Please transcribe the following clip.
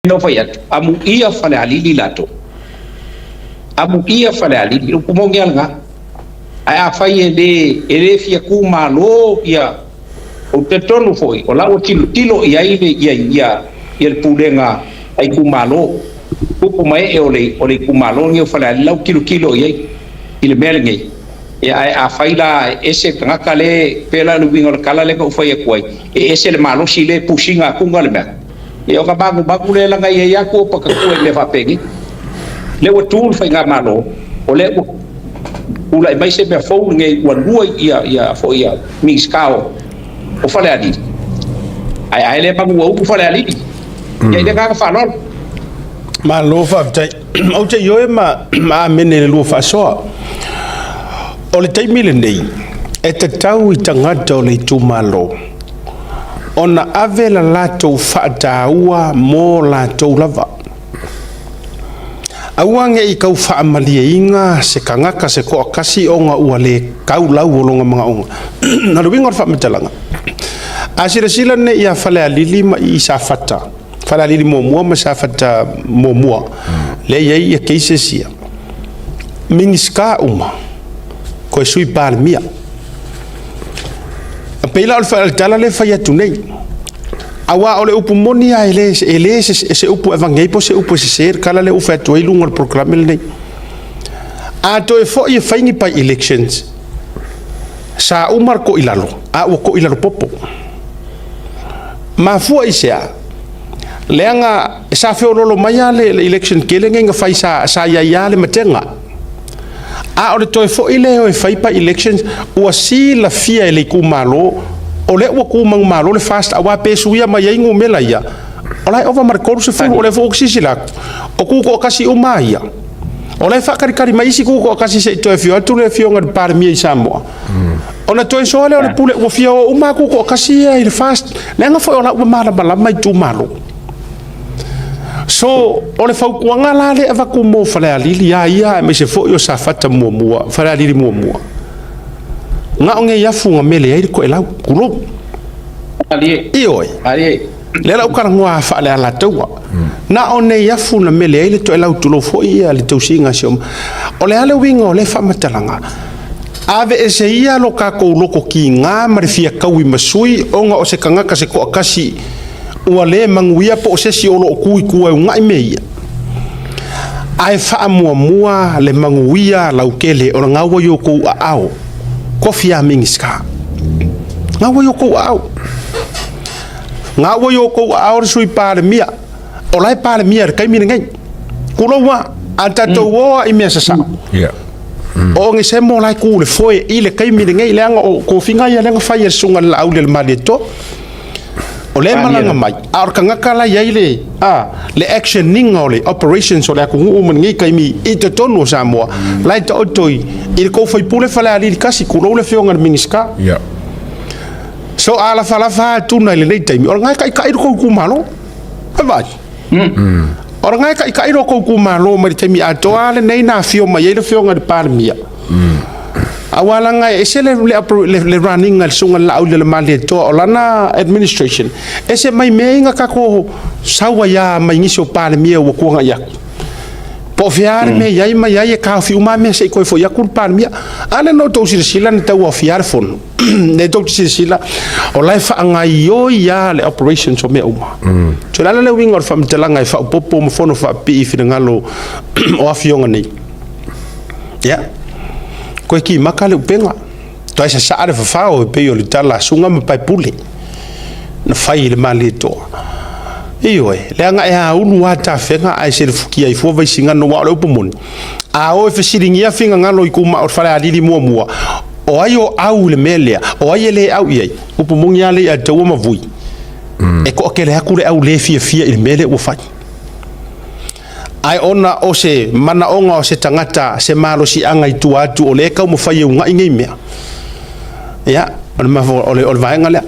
Na ou fai atu, amuia Falealili latou. Amuia Falealili, o upu moni lava lena. Ae afai e le, e le fia tu malo ia, ou te talitonu foi, o la ua tilotilo i ai le, ia, ia, ia le pulega a itumalo. Tupu ma ee o le itumalo lenei o Falealili, la ua tilotilo i ai i le mea lenei. Ia, ae afai la e ese le tagata le, pei la o le uiga o le tala lea na ou fai atu ai, e ese le malosi le pusiga atuga le mea. Ia ona manumanu lea laga e i ai atu o patatua i mea faapenei. Lea ua tu le faigamalo, o lea ua tulai mai se mea fou lenei ua lua ia ia foi ia Minisita o Falealili. Ae le manu ua ulu Falealili. Ia i le agaga faaaloalo. Malo faafetai. Ou te ioe ma amene i le lua faasoa. O le taimi lenei, e tatau i tagata o le itumalo ona ave la latou faataua mo latou lava. Aua ne i kau faamalieina se tagata se toatasi ona ua le kau lau o lona manaoga. O le uiga o le faamatalaga, a silasila nei ia Falealili ma i Safata, Falealili 1 ma Safata 1, lea e i ai ia cases ia. Minisita uma, koe Sui Palemia. E pei la o le tala lea e fai atu nei. Aua o le upu moni lava e le se upu e avane ai po o se upu e sese le tala lea ua fai atu ai luga o le polokalame lenei. A toe foi e fai ni by elections, sa uma le toilalo, a ua toilalo popo. Mafua i se a? Leaga sa feololo mai lava le election tele nei na fai sa i ai lava le matega. A o le toe foi lea e fai by elections, ua silafia e le itumalo, o lea ua tu manumalo le FAST, aua pe suia mai ai numera ia, o la e ova ma le 30, o lea foi ua silasila atu, o tu toatasi uma ia. O la e faakalikali mai isi tu toatasi se i toe afio atu le afioga i le Palemia i Samoa. Ona toe soa lea o le pule ua fia o uma tu toatasi ia i le FAST. Leaga foi o la ua malamalama itumalo. So, o le fautuaga la lea avatu mo Falealili a ia aemaise foi o Safata 1, Falealili 1. Na o nei afu na mele ai le toelau, tulou. Malie. Ioe. Malie. Lea la u talanoa faale-Alataua. Na o nei afu na mele ai le toelau, tulou foi ia le tausiga si o. O le a le uiga o le faamatalaga? Ave ese ia lo tatou loko kiga ma le fia taui ma sui ona o se tagata se toatasi ua le manuia po o se isi o loo tu i tua e ugai mea ia. Ae faamuamua le manuia lautele o le gaua i o kou aao. Tofi a Minisita. Gaua i o kou aao. Gaua i o kou aao le Sui Palemia. O la e Palemia i le taimi lenei. Tulou a, a tatou oa i mea sasao. O nge se mo la ku le foe i le taimi lenei leaga o kofiga ia leaga fai e le susuga i le Laauli le Malietoa. O le malaga mai, a o le tagata la i ai le actioning o le operations o le atunuu ma lenei taimi i totonu o Samoa, la e taoto i le tou faipule Falealili 1, tulou le afioga i le Minisita. So a lafalafa tuna i lenei taimi, o le gae taitai lo kou itumalo. E vai. O le gae taitai lo kou itumalo mai le taimi atoa lenei na afio mai ai le afioga i le Palemia. Aua laga e ese le running a le susuga i le Laauli le Malietoa o lana administration, ese mai mea ia na tatou sau ai lava mai nisi o Palemia ua tuanai atu. Po o fea le mea i ai mai ai e taofi uma mea se i toe foi atu le Palemia. A lea na outou silasila na tau aofia le fono. Le tou te silasila, o la e faagaioi lava le operations o mea uma. So o le ala le uiga o le faamatalaga e faaopoopo ma fono faapipii i finagalo o afioga nei. Ia, koe kimaka le upega. Toe sasaa le fafao e pei o le tala a Suga ma Paepule na fai i le Malietoa. Ioe, leaga e aulu lava tafega ae selefukia ai fua vaisigano aua o le upu moni. A o e fesiligia finagalo i kuma o Falealili 1, o ai o au i le mea lea, o ai e le au i ai, upu moni lava le ia taua ma vui. E toatele atu le au le fiafia i le mea lea ua fai. Ae ona o se manaoga o se tagata, se malosiaga i tua atu o lea e taumafai e ugai nei mea. Ia, o le vaega lea.